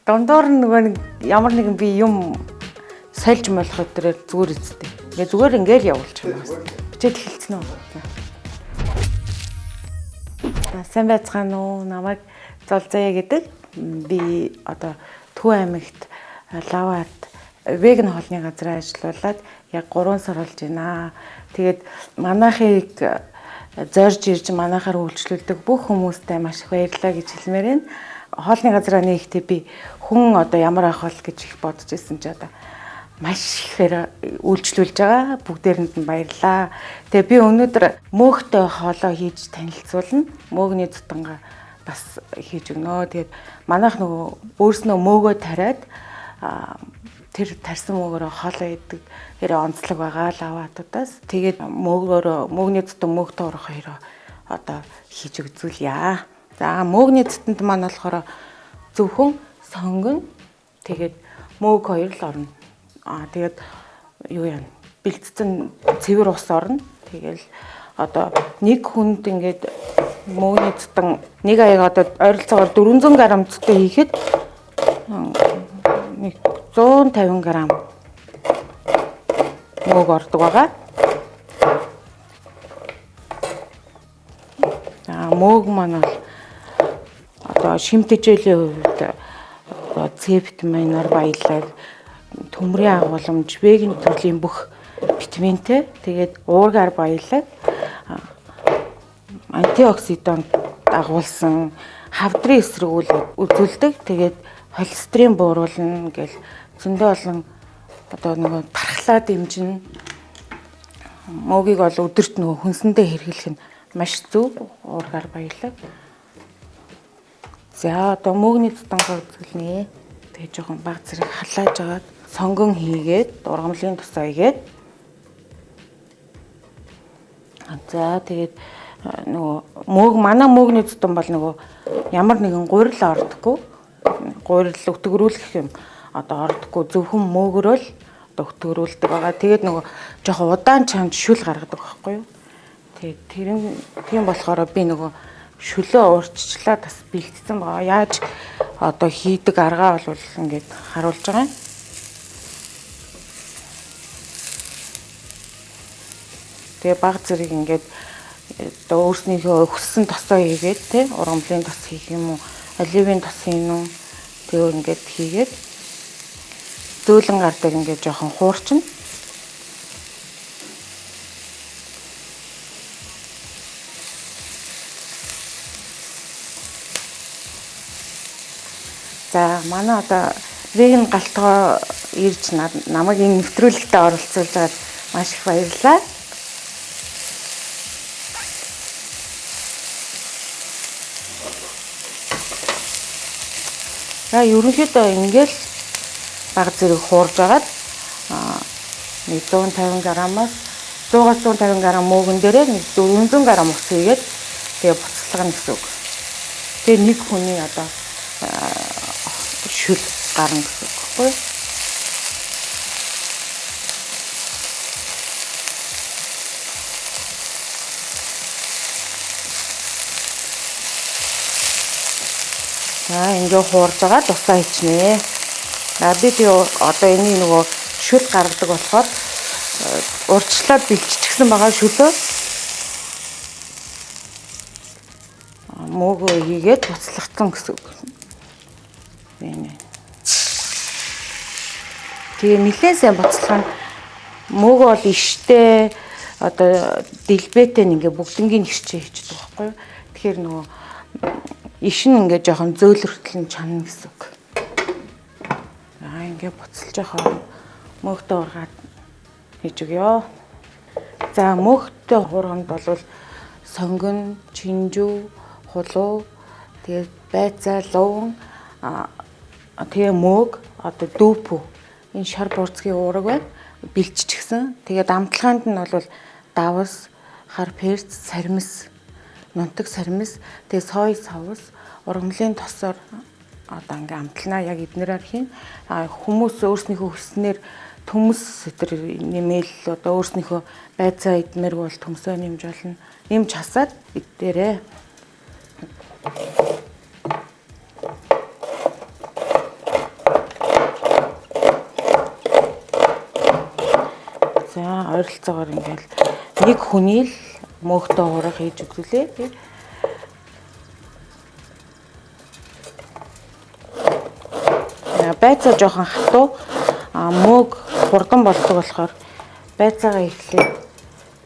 Дундуур нь нөгөө нэг ямар нэгэн би юм сольж молох өдрөөр зүгээр үсттэй. Ингээ зүгээр ингээл явуулчих юм байна. Бичээд эхэлсэн үү? За. За, сайн байцгаана уу? Намайг Золзаяа гэдэг. Би одоо Төв аймагт Лават веган хоолны газраа ажиллаулаад яг 3 сар болж байна. Тэгээд манайхыг зорж ирж манайхаар үйлчлүүлдэг бүх хүмүүстээ маш их баярлалаа гэж хэлмээр байна. Хоолны газраа нээхдээ би хүн одоо ямар ах бол гэж их бодож ирсэн чи одоо маш ихээр үйлчлүүлж байгаа. Бүгдээрэнд нь баярлалаа. Тэгээ би өнөөдөр мөөгтэй хоолоо хийж танилцуулна. Мөөгний зүтангаа бас хийж өгнө. Тэгээд манайх нөгөө өөрснөө мөөгөө тариад тэр тарьсан мөөгөөрөө хоолоо идэг. Тэр онцлог байгаа лаватуудаас. Тэгээд мөөгөөрөө мөөгний зүтан мөөгтэй урах хоёроо одоо хийж өгзүүлье. За, мөөгний зүтэнд маань болохоор зөвхөн сонгон тэгээд мөөг хоёр л орно. Тэгээд юу яа бэлдсэн цэвэр ус орно. Тэгэл одоо нэг хүнд ингээд мөөний зүтэн нэг аяг одоо ойролцоогоор 400 г зүтэн хийхэд нэг 150 г мөөг ордог байгаа. За, мөөг маань бол одоо шим тэжээлийн хувьд одоо С витаминаар баялаг, төмрийн агуулмж, веган төрлийн бүх витаминтэй. Тэгээд уургаар баялаг, антиоксидант агуулсан, хавдрын эсрэг үйл үзүүлдэг. Тэгээд холестерин бууруулна гэл зөндөө олон одоо нөгөө тархлаа дэмжинэ. Мөөгийг бол өдөрт нөгөө хүнсэндээ хэрэглэх нь маш зөв, уургаар баялаг. За, одоо мөөгний зүтангаа үзүүлнэ. Тэгээ жоохон баг зэрэг халааж агаад сонгон хийгээд ургамлын тусаа хийгээд. За, тэгээд нөгөө мөөг манай мөөгний зүтан бол нөгөө ямар нэгэн гурил ордоггүй. Гурил өтгөрүүлэх юм одоо ордоггүй, зөвхөн мөөгөрөө л одоо өтгөрүүлдэг байгаа. Тэгээд нөгөө жоохон удаан чамд шүл гаргадаг байхгүй юу? Тэгээд тэр нь тийм болохоор би нөгөө шүлөө уурччлаа бас бэлдсэн байгаа. Яаж одоо хийдэг аргаа бол ингээд харуулж байгаа юм. Тэгээ баг зэрэг ингээд одоо өөрснийхөө хүссэн тосоо хийгээд те ургамлын тос хийх юм уу, оливын тос хийх юм уу, тэгээ ингээд хийгээд зөөлөн гардаг ингээд жоохон хуурчна. За, манай одоо веган галтгоо ирж намайг энэ нэвтрүүлэгтээ оролцуулж байгаад маш их баярлалаа. За, ерөнхийдөө ингээл баг зэрэг хуурж агаад нэг 150 грамаас 100-аас 150 г мөөгөн дээрээ нэг 400 г ус хийгээд тэгээ буцалгана гэсэн үг. Тэгээ нэг хүний одоо шүл гарна гэсэн үг байхгүй юу? За, ингээ хуурж байгаа тусаа хийчнэ. За, би тэгээ одоо энийг нөгөө шүл гаргадаг болохоор урьдчилаад бэлтчихсэн байгаа шүлөө мөөгөө хийгээд буцлагцсан гэсэн үг. Энэ. Тэгээ нэлээд сайн буцалгаа нь мөөгөө бол иштэй одоо дэлбэтэй ингээ бүгднгийн хэрчээ хийчдэг байхгүй юу? Тэгэхээр нөгөө иш нь ингээ жоохон зөөлрөтөл нь чанна гэсэн үг. Аа, ингээ буцалж явах мөөгтэй ургаад хийж өгөө. За, мөөгтэй хуурганд бол сонгон, чинжүү, хулуу, тэгээд байцаа, луван, тэгээ мөөг, одоо дүүпүү. Энэ шар бурцгийн уураг байна. Бэлччихсэн. Тэгээд амтлагаанд нь бол давс, хар перц, сармис, нунтаг сармис, тэгээ сой соус, ургамлын тосоор одоо ингээ амтлана яг эднэрээр хийн. Хүмүүс өөрснийхөө хүснээр төмөс өдр нэмэл одоо өөрснийхөө байцаа идмээр бол төмсөө нэмж болно. Нэмж хасаад идээрээ. За ойролцоогоор ингээл нэг хүний л мөөгтэй хуурга хийж үзүүлээ тий. Байцаа жоохон хатуу, мөөг хурдан болдог болохоор байцаагаа эхлээд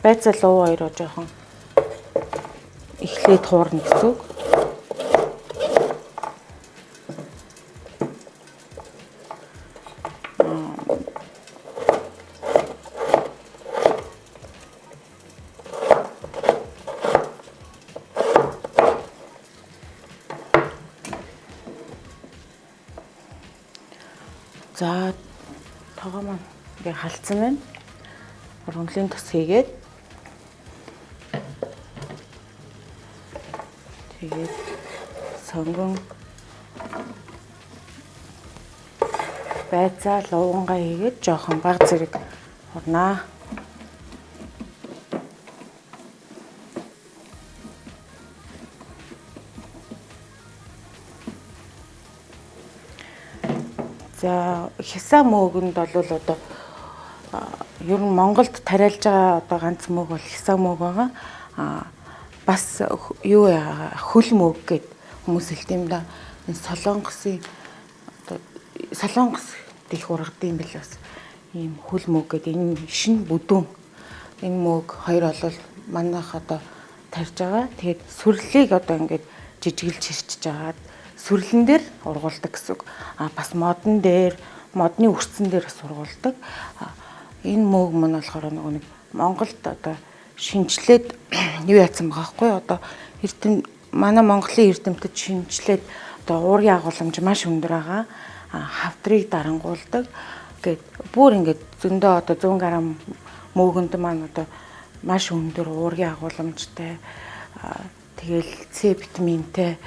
байцаа луу хоёроо жоохон эхлээд хуурна гэсэн үг. За тогоо маань ингээ халдсан байна. Ургамлын тос хийгээд тэгээд сонгон байцаа луувангаа хийгээд жоохон баг зэрэг хурнаа. За хясаа мөөгөнд бол одоо ер нь Монголд тариалж байгаа одоо ганц мөөг бол хясаа мөөг байгаа. Бас юу хөл мөөг гэд хүмүүс хэлдэг юм да. Энэ Солонгосын одоо Солонгос их ургадаг юм бэл бас ийм хөл мөөг гэд энэ шинэ бүдүүн энэ мөөг хоёр бол манайх одоо тарьж байгаа. Тэгээд сүрлийг одоо ингээд жижигэлж хэрчиж агаад сүрлэн дээр ургуулдаг гэсэн үг. Бас модон дээр, модны үрцэн дээр бас ургуулдаг. Энэ мөөг мөн болохоор нөгөө нэг Монголд одоо шинжлээд юу яатсан байгаа байхгүй юу? Одоо эрдэм манай Монголын эрдэмтэд шинжлээд одоо уургийн агуулмж маш өндөр байгаа. Хавдрыг дарангуулдаг гэд бүр ингээд зөндөө одоо 100 г мөөгөнд маань одоо маш өндөр уургийн агуулмжтай. Тэгэл С витаминтэй.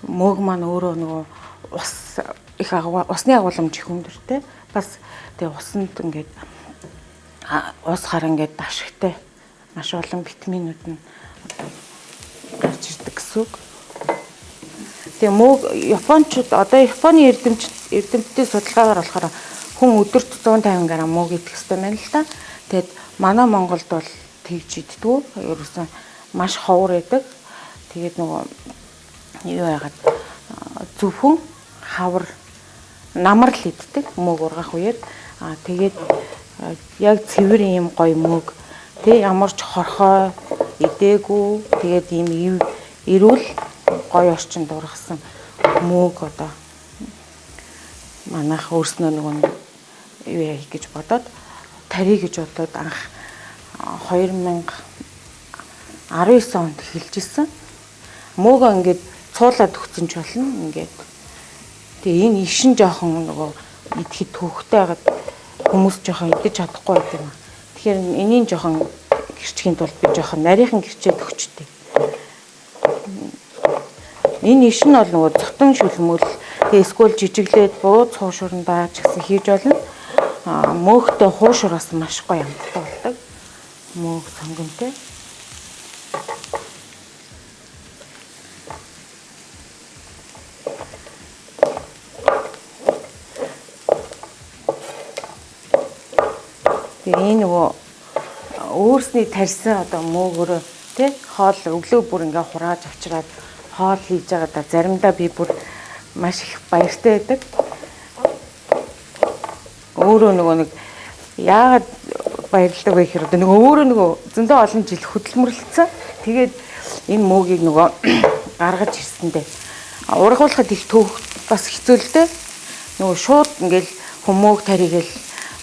Мөөг маань өөрөө нөгөө ус их усны агуулмж их өндөртэй. Бас тэгээ усанд ингээд ус хар ингээд ашигтай маш олон витаминууд нь гарч ирдэг гэсэн үг. Тэгээ мөөг Япончууд одоо Японы эрдэмтдийн судалгаагаар болохоор хүн өдөрт 150 г мөөг идэх хэрэгтэй байна л да. Тэгээд манай Монголд бол тэгж иддэггүй. Ерөөсөн маш ховор байдаг. Тэгээд нөгөө юу яагаад зөвхөн хавар намар л иддэг мөөг ургах үеэр. Тэгээд яг цэвэр ийм гоё мөөг тий ямар ч хорхой идээгүй тэгээд ийм эрүүл гоё орчинд ургасан мөөг одоо манайх өөрснөө нөгөө юу яах гэж бодоод тарий гэж бодоод анх 2019 онд эхэлж исэн. Мөөгөө ингээд цуулаад өгсөн ч болно ингээд. Тэгээ энэ ишин жоохон нөгөө идэхэд төвхтэй байгаад хүмүүс жоохон идэж чадахгүй байт юм. Тэгэхээр энийг жоохон гэрчхийн тулд би жоохон нарийнхан гэрчээд өгчтэй. Энэ ишин бол нөгөө зотон шүлмөл тэгээ эсвэл жижиглээд бууз хуушурандаа ч гэсэн хийж болно. Мөөгтэй хуушураас маш гоё амттай болдог. Мөөг сонгонтой. Тэгээ энэ нөгөө өөрсний тарьсан одоо мөөгөрөө тий хоол өглөө бүр ингээ хурааж авчираад хоол хийж байгаадаа заримдаа би бүр маш их баяртай байдаг. Өөрөө нөгөө нэг яагаад баярлдаг вэ гэхээр одоо нөгөө өөрөө нөгөө зөндөө олон жил хөдөлмөрлөцсөн. Тэгээд энэ мөөгийг нөгөө гаргаж ирсэндээ ургуулахад их төөх бас хэцүү л дээ. Нөгөө шууд ингээл хүмүүг тарийгээл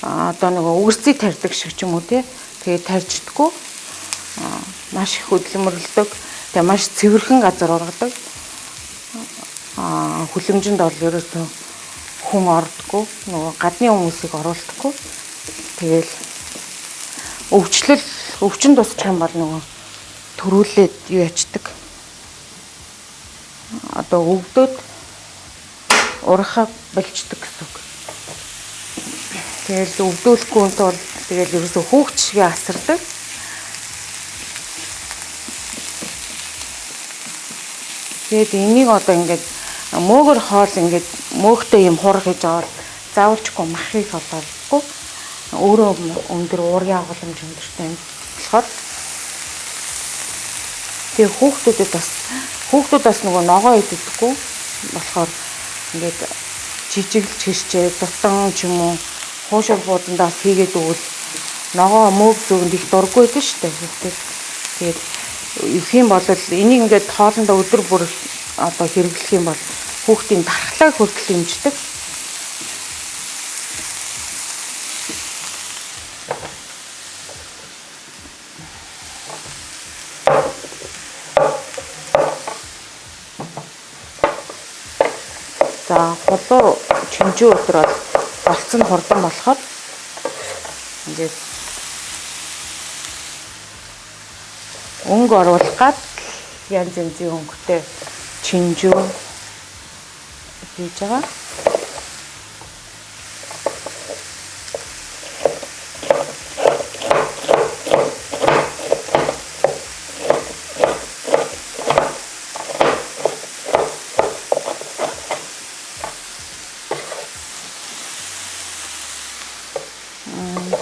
одоо нөгөө үгэрцийг тарьдаг шиг ч юм уу тий. Тэгээд тарьждаггүй. Маш их хөдөлмөрлөдөг. Тэгээд маш цэвэрхэн газар ургадаг. Хүлэмжинд бол ерөөсөө хүн ордоггүй. Нөгөө гадны хүмүүсийг оруулдаггүй. Тэгэл өвчлөл өвчин тусчих юм бол нөгөө төрүүлээд юу ячдаг. Одоо өвдөд урахаа болчдөг гэсэн үг. Тэгэл өвдүүлэхгүй тул тэгэл ерөөсөө хүүхд шиг асардаг. Тэгээд энийг одоо ингээд мөөгөр хоол ингээд мөөгтэй юм хураг хийж аваад заавалчгүй махыг холохгүй. Өөрөө өндөр уургийн агуулмж өндөртэй юм болохоор тэгээ хүүхдүүдэд бас хүүхдүүд бас нөгөө ногоо иддэггүй болохоор ингээд жижиглж хэрчээ зутан ч юм уу хуушур буудандаа бас хийгээд өгвөл ногоо мөөг зөгөнд их дурггүй байдаг шүү дээ хүүхдүүд. Тэгээд их юм бол энийг ингээд хоолндоо өдөр бүр одоо хэрэглэх юм бол хүүхдийн дархлааг хүртэл хэмждэг. За хулуу чинжүү өдр бол болцсон хурдан болохоор ингээд өнгө оруулах гад янз янзын өнгөтэй чинжүү хийж байгаа.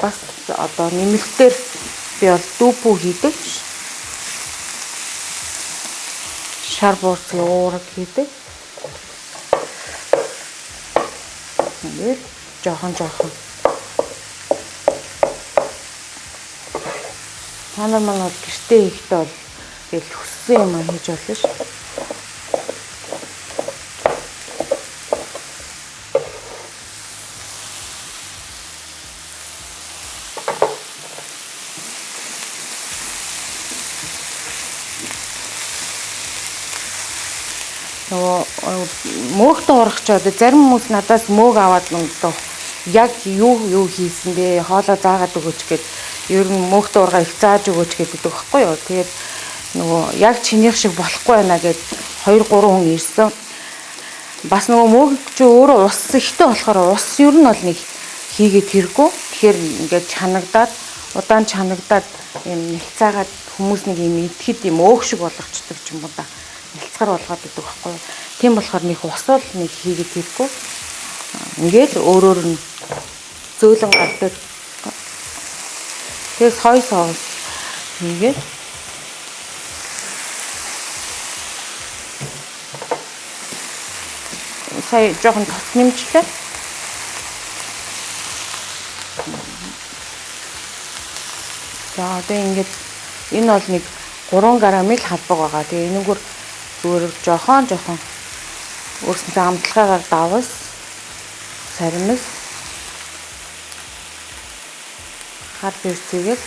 Бас одоо нэмэлтээр би бол дүүпүү хийдэг. Шар буурцгийн уураг хийдэг. Ингээд жоохон жоохон. Та нар маань бол гэртээ хийхдээ бол тэгэл хүссэн юм хийж болно ш. Нөгөө мөөгтөө урах ч одоо зарим хүмүүс надаас мөөг аваад одоо яг юу хийсэн бэ? Хоолоо заагаад өгөөч гэд ер нь мөөгтөө ургаа их зааж өгөөч гэдэг байхгүй юу? Тэгээд нөгөө яг чинийх шиг болохгүй байна гэд 2 3 хүн ирсэн. Бас нөгөө мөөг чи өөрөө ус ихтэй болохоор ус ер нь бол нэг хийгээд хэрэггүй. Тэгэхээр ингээд чанагдаад удаан чанагдаад юм нэлцаагаад хүмүүс нэг юм идэхэд юм өөх шиг болгочдөг ч юм уу да. Нэлцгар болгоод идэг байхгүй юу. Тийм болохоор нэг ус бол нэг хийгээд хэрэггүй. Ингээд өөрөөр нь зөөлөн гардаг. Тэгээ сой соус хийгээд сая жоохон тос нэмжлээ. За одоо ингээд энэ бол нэг 3 грамм л халбаг байгаа. Тэгээ энэгээр зүгээр жоохон жоохон өөрсдөө амтлагаагаар давс, саримс, хар перцийгэл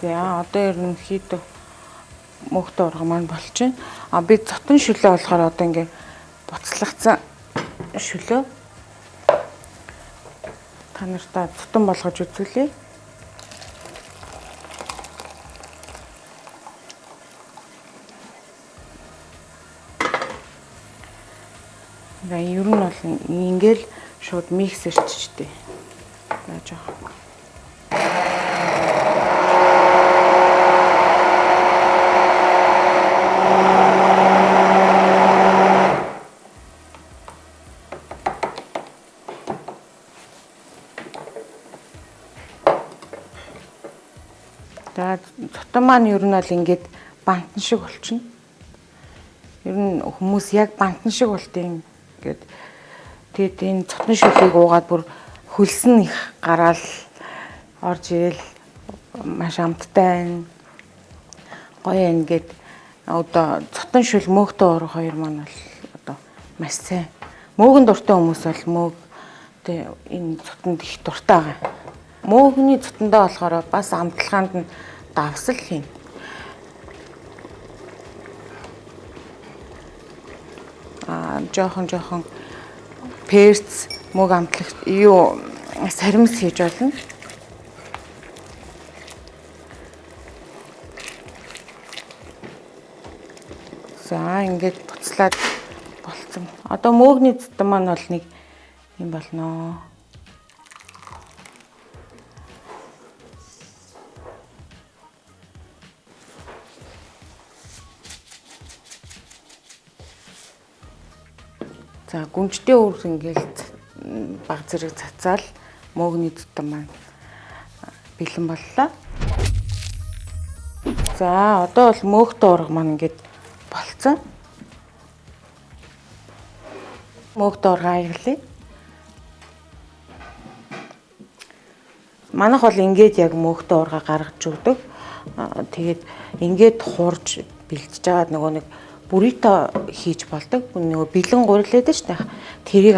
За одоо ерөнхийдөө мөхтөө урга маань болчихно. А би цотон шүлээ болохоор одоо ингээ буцлагцсан шүлөө та нартай цотон болгож үзүүлье. Ингээ ер нь бол ингээл шууд миксерчжтэй. За жоох. За цутан маань ер нь бол ингээд бантан шиг болчихно. Ер нь хүмүүс яг бантан шиг болт юм ингээд. Тэгээд энэ цутан шүлийг уугаад бүр хөлсөн их гараал орж ирэл маш амттай байна. Гоё юм гээд одоо цутан шүл мөөгтэй урах хоёр маань бол одоо маш сайн. Мөөгөн дуртай хүмүүс бол мөөг тэ энэ цутанд их дуртай байгаа. Мөөгний цутандаа болохоор бас амтлагаанд нь давсал хийн. Аа жоохон жоохон перц мөг амтлах юу саримс хийж болно. За ингээд буцлаад Болцсон. Одоо мөөгний зүтэн маань бол нэг юм болно. За гүнжтэй өвөр ингээл баг зэрэг цацаал мөөгний зүтэн маань бэлэн боллоо. За одоо бол мөөхтэй уурга маань ингээд болцсон. Мөөхтэй уурга аяглая. Манайх бол ингээд яг мөөхтэй уурга гаргаж өгдөг. Тэгээд ингээд хуурж бэлтэж байгаад нөгөө нэг буррито хийж болдог. Нөгөө бэлэн гурилээд шүү дээ. Тэрийг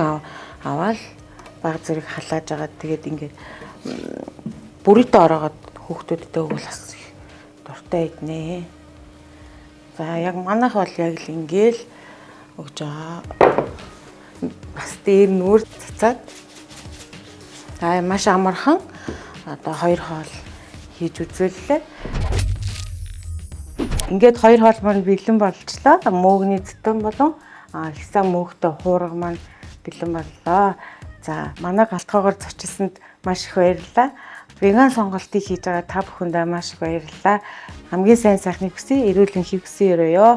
аваад баг зэрэг халааж агаад тэгээд ингээд буррито ороогоод хүүхдүүдтэй өгвөл бас их дуртай иднэ. За яг манайх бол яг л ингээл өгч байгаа. Бас дээр нүүр цацаад. За маш амархан одоо хоёр хоол хийж үзүүллээ. Ингээд хоёр хоол маань бэлэн болчлоо. Мөөгний зүтэн болон хясаа мөөгтэй хуурга маань бэлэн боллоо. За манай галтгоогоор зочилсонд маш их баярлалаа. Веган сонголтыг хийж байгаа та бүхэндээ маш их баярлалаа. Хамгийн сайн сайхныг хүсье, эрүүл энхийг хүсье өрөөё.